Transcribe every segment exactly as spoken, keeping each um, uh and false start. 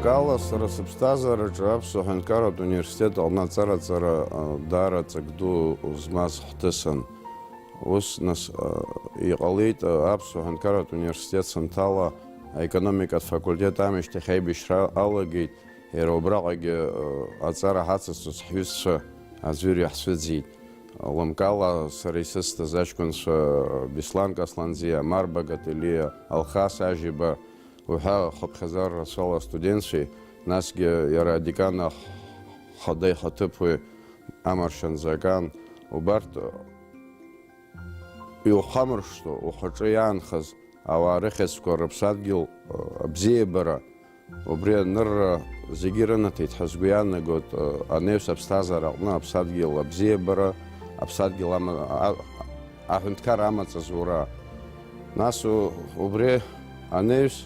Ала сара сыԥсҭазаараҿы Аԥсуа ҳәынҭқарратә университет аҟны аҵараҵара, а, даара ҵак ду змаз ҳҭысын. Ус, нас, а, иҟалеит, а, Аԥсуа ҳәынҭқарратә университет санҭала, аекономикатә факультет аамышьҭахь аибашьра алагеит, иара убраҟагьы, а, аҵара ҳацызҵоз ҳҩызцәа аӡәыр иаҳцәыӡит. Лымкаала сара исысҭаз аҷкәынцәа Беслан Касланӡиа, Марба Гателиа, Алхас Ажьиба, уҳәа хыԥхьаӡара рацәала астудентцәеи, насгьы иара адекан ахада ихаҭыԥуаҩ Амаршьан Закан, убарҭ иухамыршҭуа, ухаҿы иаанхаз ауаа рыхьӡқәа рыԥсадгьыл, э, абзиабара, убри анырра зегьы ирынаҭеит ҳәа сгәы иаанагоит, э, анаҩс аԥсҭазаара аҟны аԥсадгьыл абзиабара, аԥсадгьыл ама-, а-, аҳәынҭқар амаҵ азура. Нас у-, убри анаҩс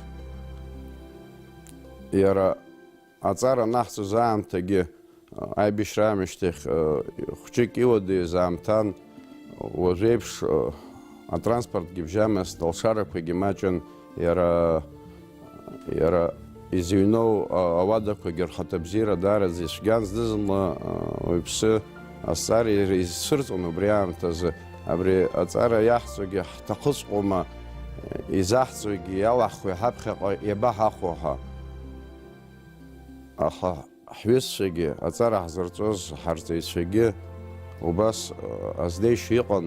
иара аҵара анаҳҵоз аамҭагьы, аибашьра аамышьҭахь, хәҷык иуадаҩыз аамҭан, уажәеиԥш, атранспортгьы бжьамызт, алшарақәагьы маҷын, иара, иара изыҩноу ауадақәагьы рхаҭабзиара даараӡа ицәгьан, зны-зынла уаҩԥсы азҵаара изцәырҵуан убри аамҭазы, абри аҵара иаҳҵогьы ҳҭахыҵәҟьоума, изаҳҵогьы иалаҳхуеи ҳаԥхьаҟа иабаҳахәо ҳәа. Аха ҳҩызцәагьы, аҵара ҳзырҵоз ҳарҵаҩцәагьы убас, э, азнеишьа иҟан,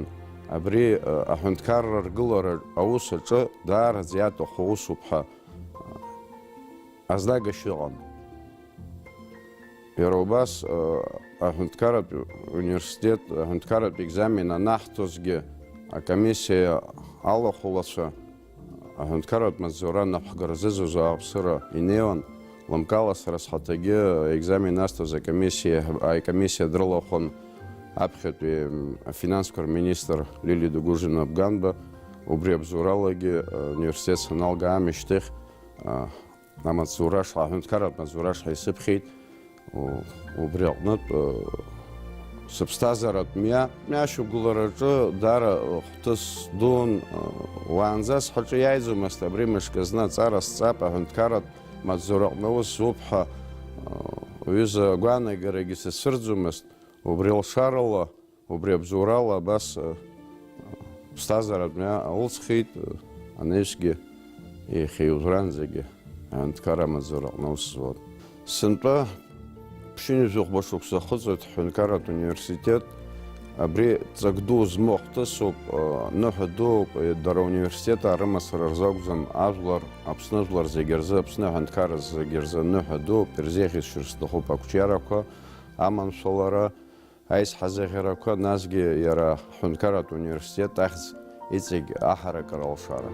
абри, э, аҳәынҭқарра ргылара аус аҿы даараӡа иаҭаху усуп ҳәа, э, азнагашьа ыҟан. Иара убас, э, аҳәынҭқарратә университет, аҳәынҭқарратә екзамен анаҳҭозгьы, акомиссиа алахәылацәа, аҳәынҭқарратә маҵзура анапхгара зызуз ауааԥсыра инеиуан, лымкаала сара схаҭагьы аекзамен азҭоз акомиссиа, аекомиссиа дрылахәын аԥхьатәи, м, афинансқәа рминистр Лилиа Дугужина Бганба. Убри абзуралагьы, а, университет саналга аамышьҭахь, а, амаҵзура шҟа-, аҳәынҭқарратә маҵзура шҟа исыԥхьеит. У-, убри аҟнытә, э, сыԥсҭазааратә мҩа, мҩашьақәгылараҿы даара, э, хәҭыс дуун, э, уаанӡа схаҿы иааиӡомызт абри мышкы зны аҵара сҵап, аҳәынҭқарратә маҵзура аҟны аус зуп ҳәа, э, уҩыза агәаанагарагьы сацәырӡомызт, убри алшарала, убри абзоурала абас, э, ԥсҭазааратә мҩа алҵхит, э, анаҩсгьы иахьа иужәраанӡагьы аҳәынҭқар амаҵзура аҟны аус зуан. Сынтәа ԥшьынҩажәи хәба шықәса ахыҵуеит ҳҳәынҭқарратә университет. Абри ҵак ду змоу ахҭысуп, э, ныҳәа дууп, э, дара ауниверситет арымацара рзы акәӡам, ажәлар, Аԥсны жәлар зегьы рзы, Аԥсны аҳәынҭқарра зегьы рзы ныҳәа дууп, ирзеиӷьасшьар сҭахуп ақәҿиарақәа, аманшәалара, аизҳазыӷьарақәа, насгьы иара ҳҳәынҭқарратә университет ахьӡ иҵегь аҳаракыра алшара.